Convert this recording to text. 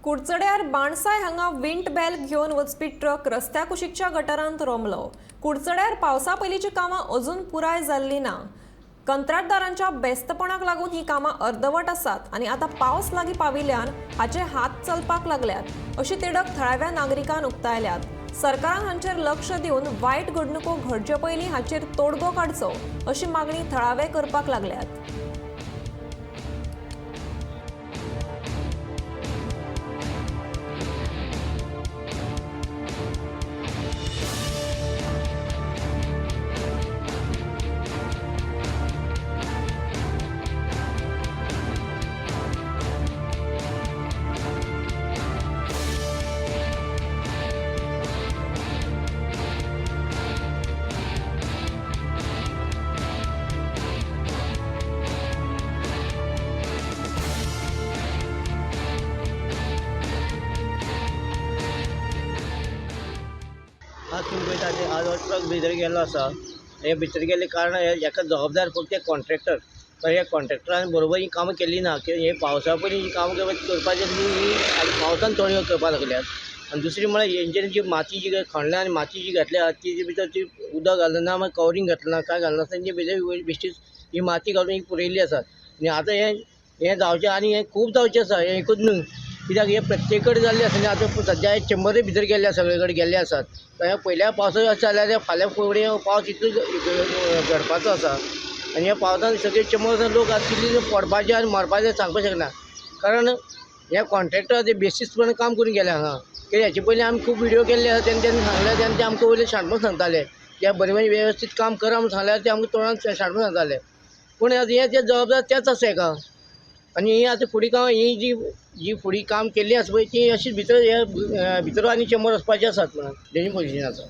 कुडचड्यार बाणसाय हांगा विंट बेल घेवन वचपी ट्रक रस्त्या कुशीकच्या गटारांत रोमलो. कुडचड्यार पावसा पयलींची कामां अजून पुराय जाल्ली ना. कंत्राटदारांच्या बेस्तपणाक लागून ही कामां अर्दवट आसात आनी आतां पावस लागीं पाविल्ल्यान हाचे हात चलपाक लागल्यात अशी तिडक थळाव्या नागरिकान उक्तायल्यात. सरकारान हांचेर लक्ष दिवन वायट घडणुको घडचे पयलीं हाचेर तोडगो काडचो अशी मागणी थळावे करपाक लागल्यात. आज तुमी पळयता ते आज हो ट्रक भितर गेल्लो आसा. हे भितर गेल्ले कारणान हेका जबाबदार फक्त हे कॉन्ट्रॅक्टर. कारण ह्या कॉन्ट्रॅक्टरान बरोबर ही कामां केल्ली ना. की हे पावसा पयलीं ही कामां करपाची आसली ही आनी पावसान थोडी करपाक लागल्यात. आनी दुसरी म्हळ्यार हेंच्यांनी जी माती जी खणल्या आनी माती जी घातल्या ती भितर ती उदक घालना ना, मागीर कवरींग घातलें ना, कांय घालना आसतना तेंचे भितर बेश्टीच ही माती घालून ही पुरयल्ली आसा. आनी आतां हें हें जावचें आनी हें खूब जावचें आसा, हें एकूच न्हू, कित्याक हें प्रत्येक कडेन जाल्लें आसा. आनी आतां सद्या हे चेंबरूय भितर गेल्ले आसा, सगळे कडेन गेल्ले आसात. हे पयल्या पावसा अशें जाल्यार फाल्यां फुडें पावस इतलो घडपाचो आसा आनी ह्या पावसान सगळे चेंबर लोक आतां कितले पडपाचे आनी मरपाचे सांगपाक शकना. कारण हे कॉन्ट्रॅक्टर ते बेसिसपणान काम करून गेले हांगा. कित्याक हेचे पयलीं आमी खूब विडियो केल्ले आसा, तेन्ना तेन्ना सांगले तेन्ना ते आमकां वयले शाणपण सांगताले की बरें बरें वेवस्थीत काम करा म्हूण सांगल्यार ते आमकां तोंडान शाणपण सांगताले. पूण आतां हें ते जबाबदार तेच आसा हेका. आनी ही आतां फुडें काम ही जी जी फुडें काम केल्ली आसा पळय ती अशीच भितर हे भितर आनी चेंबर वचपाचे आसात म्हणून तेजी पोजिशन आसा.